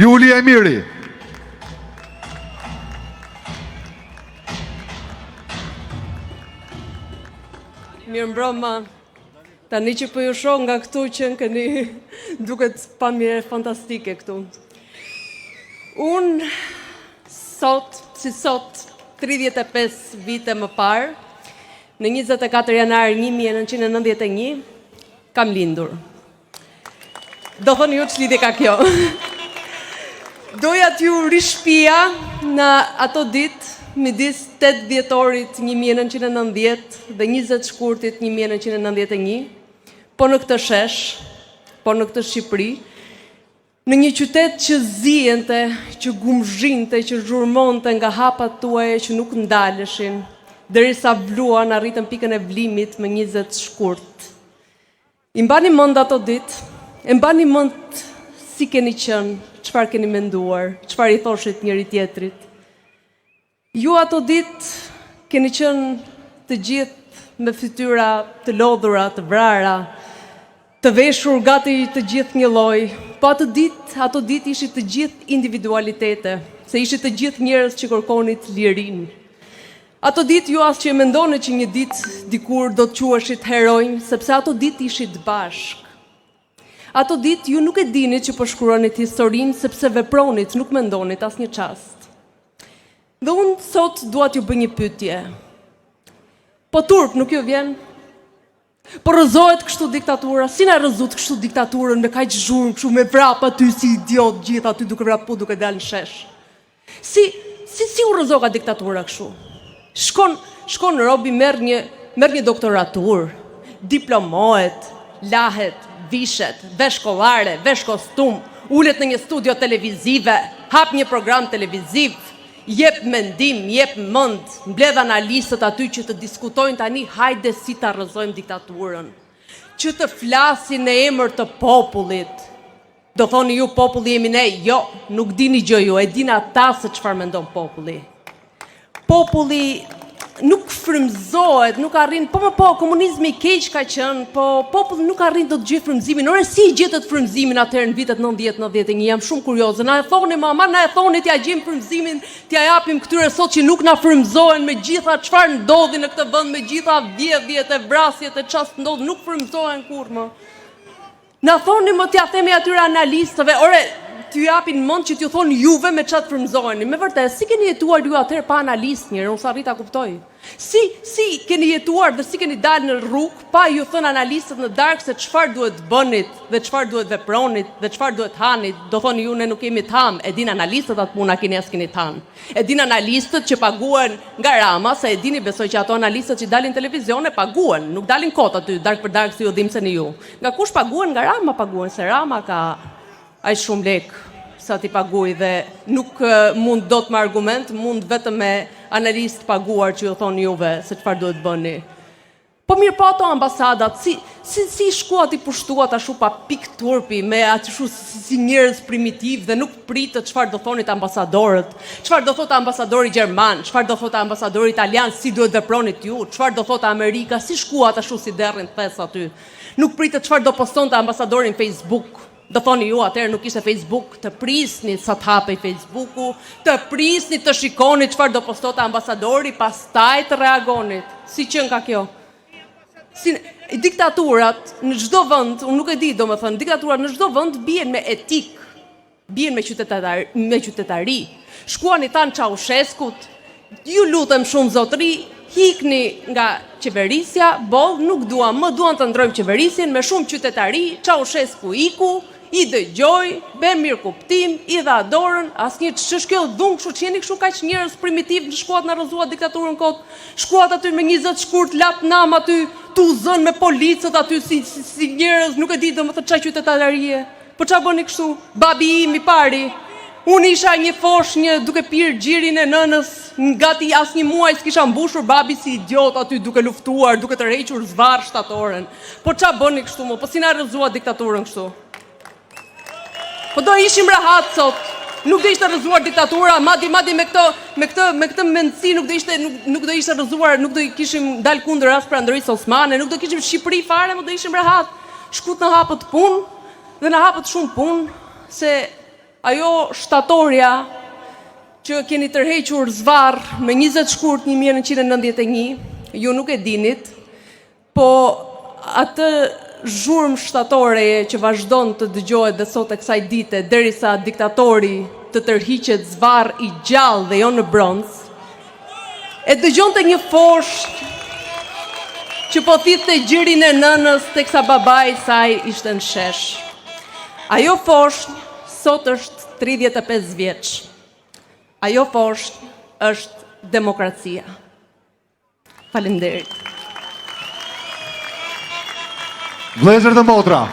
Juli Emiri. Mirëmbrëma. Tani që po ju shoh nga këtu që keni duket pamje fantastike këtu. Unë sot, si sot, 35 vite më parë, në 24 janar 1991, kam lindur. Do thoni ju ç'lidhje ka kjo. Doja t'ju rishpija në ato ditë midis 8 dhjetorit 1990 dhe 20 shkurtit 1991, po në këtë shesh, po në këtë Shqipëri, në një qytet që ziente, që gumzhinte, që zhurmonte nga hapat tuaj që nuk ndaleshin, derisa vluan arritën pikën e vlimit më 20 shkurt. I mbani mend ato ditë? E mbani mend si keni qenë, çfarë keni menduar, çfarë i thoshit njëri-tjetrit? Ju ato ditë keni qenë të gjithë me fytyra të lodhura, të vrara, të veshur gati të gjithë njëlloj. Po atë ditë, ato ditë ishit të gjithë individualitete, se ishit të gjithë njerëz që kërkonit lirinë. Ato ditë ju as që e mendonit që një ditë dikur do të quheshit heronj, sepse ato ditë ishit bashkë. Ato ditë ju nuk e dinit që po shkruanit historinë, sepse vepronit, nuk mendonit asnjë çast. Dhe unë sot dua t'ju bëj një pyetje. Po turp nuk ju vjen? Po rrëzohet kështu diktatura, si na rrëzut kështu diktaturën me kaq zhurmë, kështu me vrap aty si idiot gjithë aty duke vrapu duke dalë në shesh. Si si si u rrëzoka diktatura kështu? Shkon shkon robi merr një merr një doktoraturë, diplomohet, lahet, vishet, vesh kollare, vesh kostum, ulet në një studio televizive, hap një program televiziv, Jep mendim, jep mend, mbledh analistët aty që të diskutojnë tani hajde si ta rrëzojmë diktaturën. Që të flasin në emër të popullit. Do thoni ju populli jemi ne, jo, nuk dini gjë ju, e dinë ata se çfarë mendon populli. Populli nuk frymëzohet, nuk arrin, po po po, komunizmi i keq ka qenë, po populli nuk arrin dot të gjejë frymëzimin. Ore si e gjetët frymëzimin atëherë në vitet 90-91? Jam shumë kurioze. Na e thoni mama, na e thoni t'ia gjejmë frymëzimin, t'ia japim këtyre sot që nuk na frymëzohen me gjitha çfarë ndodhi në këtë vend, me gjitha vjedhjet e vrasjet e ça s'ndodh, nuk frymëzohen kurrë më. Na thoni më t'ia themi atyre analistëve, ore, t'ju japin mend që t'ju thonë juve me ça të frymëzoheni. Me vërtet, si keni jetuar ju atëherë pa analistë njëherë, unë s'arrij ta kuptoj. Si, si keni jetuar dhe si keni dalë në rrugë pa ju thënë analistët në darkë se çfarë duhet të bënit dhe çfarë duhet vepronit dhe çfarë duhet hanit, do thoni ju ne nuk kemi të hamë, e dinë analistët atë punë a keni a s'keni të hanë. E dinë analistët që paguhen nga Rama, se e dini besoj që ato analistët që dalin në televizione paguhen, nuk dalin kot aty darkë për darkë si ju dhimbseni ju. Nga kush paguhen? Nga Rama paguhen, se Rama ka aq shumë lekë sa t'i paguajë dhe nuk mund dot me argument, mund vetëm me analistë të paguar që ju thonë juve se çfarë duhet bëni. Po mirë po ato ambasadat, si si si shkuat i pushtuat ashtu pa pikë turpi, me ashtu si, si njerëz primitivë dhe nuk pritët çfarë do thonit ambasadorët, çfarë do thotë ambasadori gjerman, çfarë do thotë ambasadori italian, si duhet vepronit ju, çfarë do thotë Amerika, si shkuat ashtu si derri në thes aty. Nuk pritët çfarë do postonte ambasadori në Facebook. Do thoni ju atëherë nuk ishte Facebook, të prisni sa të hapej Facebooku, të prisni të shikoni çfarë do postonte ambasadori, pastaj të reagonit. Si qenka kjo? Si diktaturat në çdo vend, unë nuk e di, domethënë, diktaturat në çdo vend bien me etikë. Bien me qytetar, me qytetari. Shkuan i thanë Çausheskut, ju lutem shumë zotëri, hikni nga qeverisja, boll, nuk duam më, duam të ndrojmë qeverisjen me shumë qytetari, Çaushesku iku, i dëgjoi, me mirëkuptim, i dha dorën, asnjë ç'është kjo dhunë kështu ç'jeni kështu kaq njerëz primitivë, shkuat na rrëzuat diktaturën kot, shkuat aty me 20 shkurt latë nam aty, tu zënë me policët aty si, si, si njerëz, nuk e di domethënë ça qytetarie. Po ça bëni kështu? Babi im i pari. Unë isha një foshnjë duke pirë gjirin e nënës, gati asnjë muaj s'kisha mbushur babi si idiot aty duke luftuar, duke tërhequr zvarrë shtatoren. Po ça bëni kështu mo? Po si na rrëzuat diktaturën kështu? Po do ishim rahat sot. Nuk do ishte rrëzuar diktatura, madje madje me këto me këtë me këtë mendësi nuk do ishte nuk, nuk do ishte rrëzuar, nuk do i kishim dal kundër as perandorisë osmane, nuk do kishim Shqipëri fare, mo do ishim rahat. Shkut na hapët punë dhe na hapët shumë punë se. Ajo shtatorja që keni tërhequr zvarrë më 20 shkurt 1991, ju nuk e dinit, po atë zhurmë shtatoreje që vazhdon të dëgjohet dhe sot e kësaj dite, derisa diktatori të tërhiqet zvarrë i gjallë dhe jo në bronz, e dëgjonte një foshnjë që po thithte gjirin e nënës teksa babai i saj ishte në shesh. Ajo foshnjë sot është 35 vjeç. Ajo foshnjë është demokracia. Faleminderit. Vëllezër dhe motra,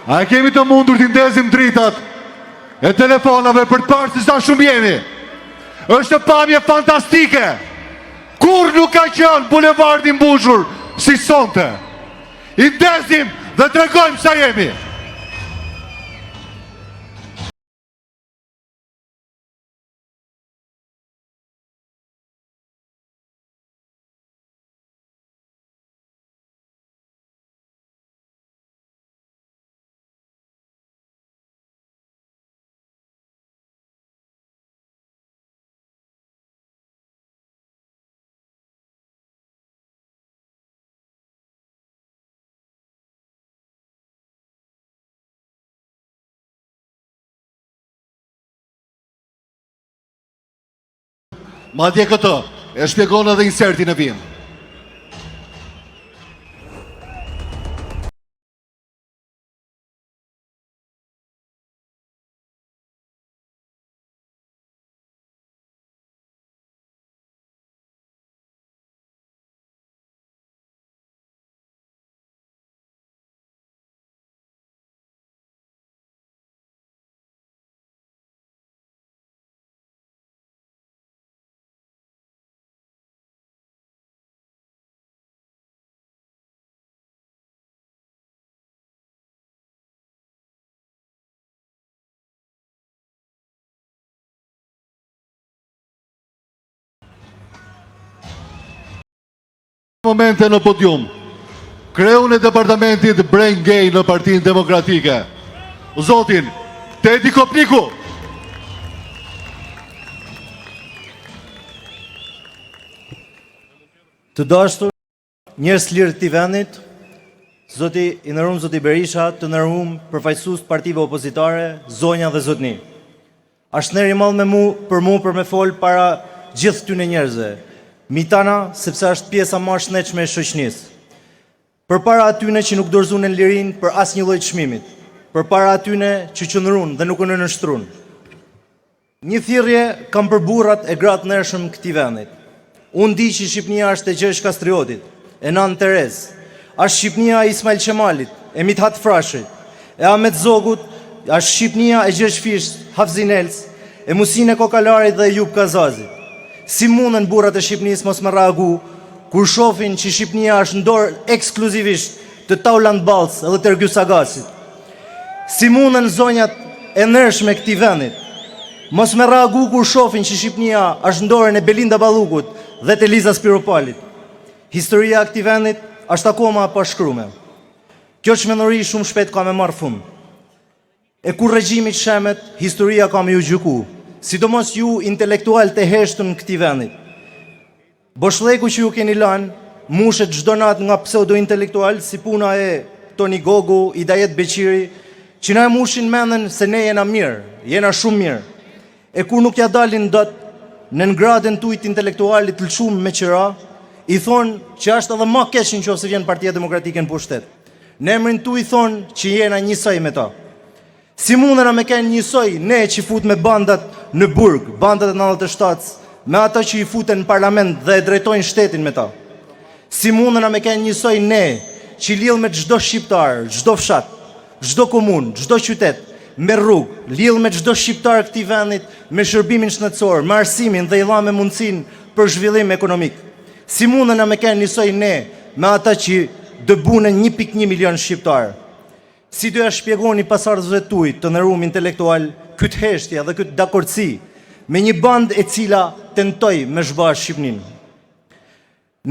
a e kemi të mundur t'i ndezim dritat e telefonave për të parë se sa shumë jemi? Është pamje fantastike! Kurrë nuk ka qenë bulevardi i mbushur si sonte. I ndezim dhe tregojmë sa jemi. Madje këtë e shpjegon edhe inserti në vijim. Momente në podium, kreun e departamentit Brain Gain në Partinë Demokratike, zotin Tedi Kopniku. Të dashur njerëz të lirë të këtij vendit, zoti i nderuam zoti Berisha, të nderuam përfaqësues të partive opozitare, zonja dhe zotni. Asht nder i madh me mu, për mu për me fol para gjithë këtyne njerëzve. Mitana, sepse është pjesa ma e shëndetshme e shoqënisë. Përpara atyne që nuk dorëzun lirinë për asnjë lloj çmimit. Përpara atyne që qëndrun dhe nuk u nënshtrun. Një thirrje kam për burrat e gratë e ndershëm këtij vendit. Unë di që Shqipnia është e Gjergj Kastriotit, e Nanë Terezë, është Shqipnia e Ismail Qemalit, e Mit'hat Frashërit, e Ahmet Zogut, është Shqipnia e Gjergj Fishtës, Havzi Nelës, e Musine Kokalarit dhe e Ejup Kazazit. Si mundën burrat e Shqipnisë mos me reagu kur shofin që Shqipnia është në dorë ekskluzivisht të Taulant Ballës edhe të Ergys Agasit? Si mundën zonjat e ndershme këtij vendit mos me reagu kur shofin që Shqipnia është në dorën e Belinda Ballukut dhe të Eliza Spiropalit? Historia e këtij vendit është akoma e pashkrume. Kjo çmenduri shumë shpejt ka me marrë fund. E kur regjimi të shemet, historia ka me ju gjyku, sidomos ju intelektual të heshtun këtij vendit. Boshllëku që ju keni lanë, mushet çdo natë nga pseudo-intelektual si puna e Toni Gogu, Idajet Beqiri, që na e mushin mendën se ne jena mirë, jena shumë mirë. E kur nuk ja dalin dot nën gradën tuj të intelektualit të lëshum me qira, i thonë që është edhe ma keq në qoftë se vjen Partia Demokratike në pushtet. Në emrin tuj thonë që jena njësoj me ta. Si mundena me kenë njësoj ne që futme bandat në burg, bandat e 97 me ata që i futen në parlament dhe e drejtojnë shtetin me ta? Si mundena me kenë njësoj ne që lidhme çdo shqiptar, çdo fshat, çdo komunë, çdo qytet, me rrugë, lidhme çdo shqiptar këtij vendit me shërbimin shëndetësor, me arsimin dhe i dhame mundësinë për zhvillim ekonomik. Si mundena me kenë njësoj ne me ata që dëbune 1.1 milion shqiptar? Si do ja shpjegoni pasardhësve tuj të nderum intelektual këtë heshtje dhe këtë dakordësi me një bandë e cila tentoi me zhba Shqipninë?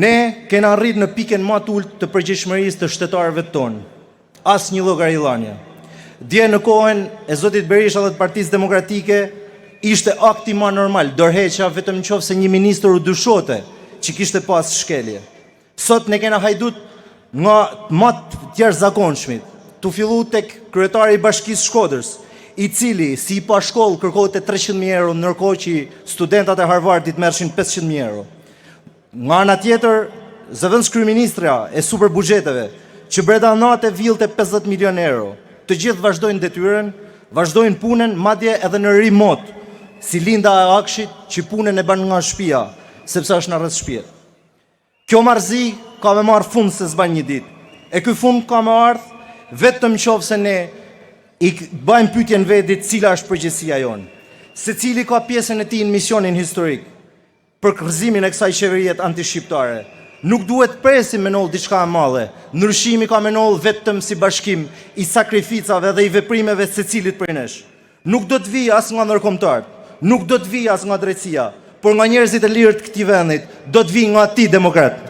Ne kena arrit në pikën ma të ulët të përgjegjshmërisë të shtetarëve tonë. Asnjë llogaridhanje. Dje në kohën e zotit Berisha dhe të Partisë Demokratike ishte akti ma normal, dorëheqja vetëm në qoftë se një ministër u dyshote që kishte pas shkelje. Sot ne kena hajdut nga ma të jashtëzakonshmit, tu fillu tek kryetari i Bashkisë Shkodrës, i cili si i pa shkollë kërkote 300.000 euro, ndërkohë që studentat e Harvardit merrshin 500.000 euro. Nga ana tjetër, zëvendëskryeministrja e superbuxheteve, që brenda nate villte 50 milion euro. Të gjithë vazhdojnë detyrën, vazhdojnë punën, madje edhe në remote, si Linda e AKSHI-t që punën e bën nga shtëpia, sepse është në arrest shtëpie. Kjo marrëzi ka me marrë fund se s'ban një ditë. E ky fund ka me ardhë vetëm në qoftë se ne i bajmë pyetjen vedit cila është përgjegjësia jonë. Secili ka pjesën e tij në misionin historik për rrëzimin e kësaj qeverie antishqiptare. Nuk duhet presim me ndodhë diçka e madhe. Ndryshimi ka me ndodhë vetëm si bashkim i sakrificave dhe i veprimeve secilit prej nesh. Nuk do të vijë as nga ndërkombëtarët, nuk do të vijë as nga drejtësia, por nga njerëzit e lirë të këtij vendit, do të vijë nga ti demokrat.